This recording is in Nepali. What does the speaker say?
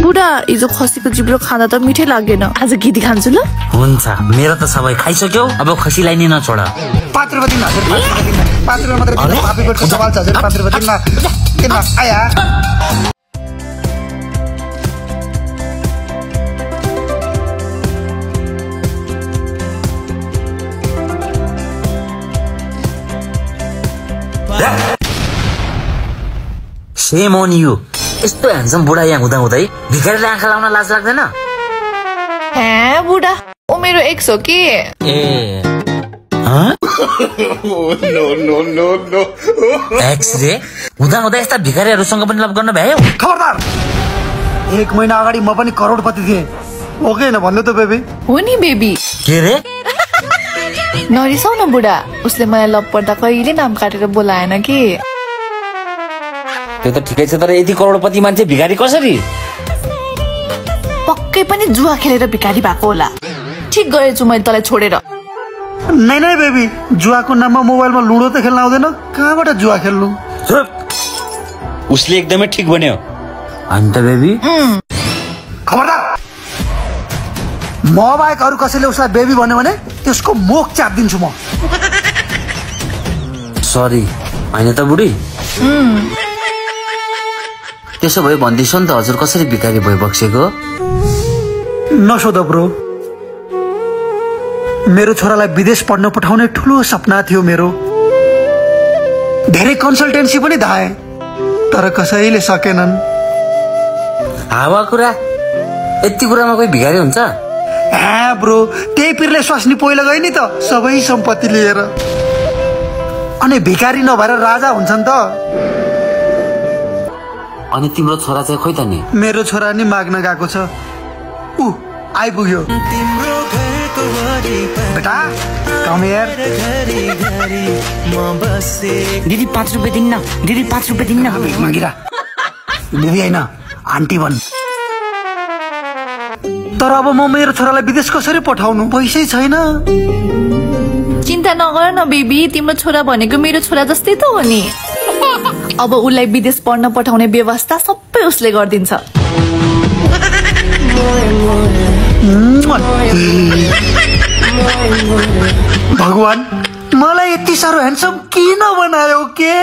बुढा हिजो खसीको जिब्रो खाँदा त मिठै लागेन, आज गिदी खान्छु ल। हुन्छ, मेरो त सबै खाइसक्यौ, अब खसीलाई नि नछोड। 5 रुपैयाँ दिन, 5 रुपैयाँ मात्र दिन। पापीको सवाल छ हजुर, 5 रुपैयाँ दिन न आया। Shame on you. यस्तो ह्यान्डसम बुढा यहाँ हुँदै भिखारीले आँखा लाउन लाज लाग्दैन? हे बुढा, ओ मेरो एक्स हो कि? ए नो एक्स रे हुँदा यस्ता भिखारीहरूसँग पनि लभ गर्न भ्यायौ? खबरदार, 1 महिना अगाडि म पनि करोडपति थिएँ। ओके न भन्नु त बेबी? हो नि बेबी। के रे? नरिसाउ न बुढा, उसले मलाई लभ पर्दा कहिले नाम काटेर बोलाएन कि। त्यो त ठिकै छ, तर यति करोडपति मान्छे भिखारी कसरी? पक्कै पनि जुवा खेलेर भिखारी भएको होला। ठिक गरेछु मैले तँलाई छोडेर। नै बेबी, जुवाको नाममा मोबाइलमा लुडो त खेल्न आउँदैन, कहाँबाट जुवा खेल्नु? उसले एकदमै ठिक भन्यो। अन्त बेबी खबरदार, म बाहेक अरू कसैले उसलाई बेबी भन्यो भने त्यसको मुख चाप्दिन्छु म। सरी हैन त बुढी। त्यसो भए भन्दैछ नि त हजुर कसरी भिखारी भइबक्सेको? नसोध ब्रो, मेरो छोरालाई विदेश पढ्न पठाउने ठुलो सपना थियो मेरो। धेरै कन्सल्टेन्सी पनि धाए, तर कसैले सकेनन्। हावा कुरा, यति कुरामा कोही भिखारी हुन्छ? ब्रो, त्यही पिरले स्वास्नी पहिला गए नि त, सबै सम्पत्ति लिएर। अनि भिखारी नभएर राजा हुन्छन् त। अनि तिम्रो छोरा चाहिँ खोइ त नि? मेरो छोरा नि माग्न गएको छ, ऊ आइपुग्यो। बेटा कम हियर। दिदी 5 रुपैयाँ दिन्न, दिदी 5 रुपैयाँ दिन्न। मागिरा, दिदी हैन आन्टी भन्। तर अब म मेरो छोरालाई विदेश कसरी पठाउनु? पैसै छैन। चिन्ता नगर न बेबी, तिम्रो छोरा भनेको मेरो छोरा जस्तै त हो नि। अब उसलाई विदेश पढ्न पठाउने व्यवस्था सबै उसले गरिदिन्छ। भगवान, मलाई यति साह्रो ह्यान्डसम किन बनायो के?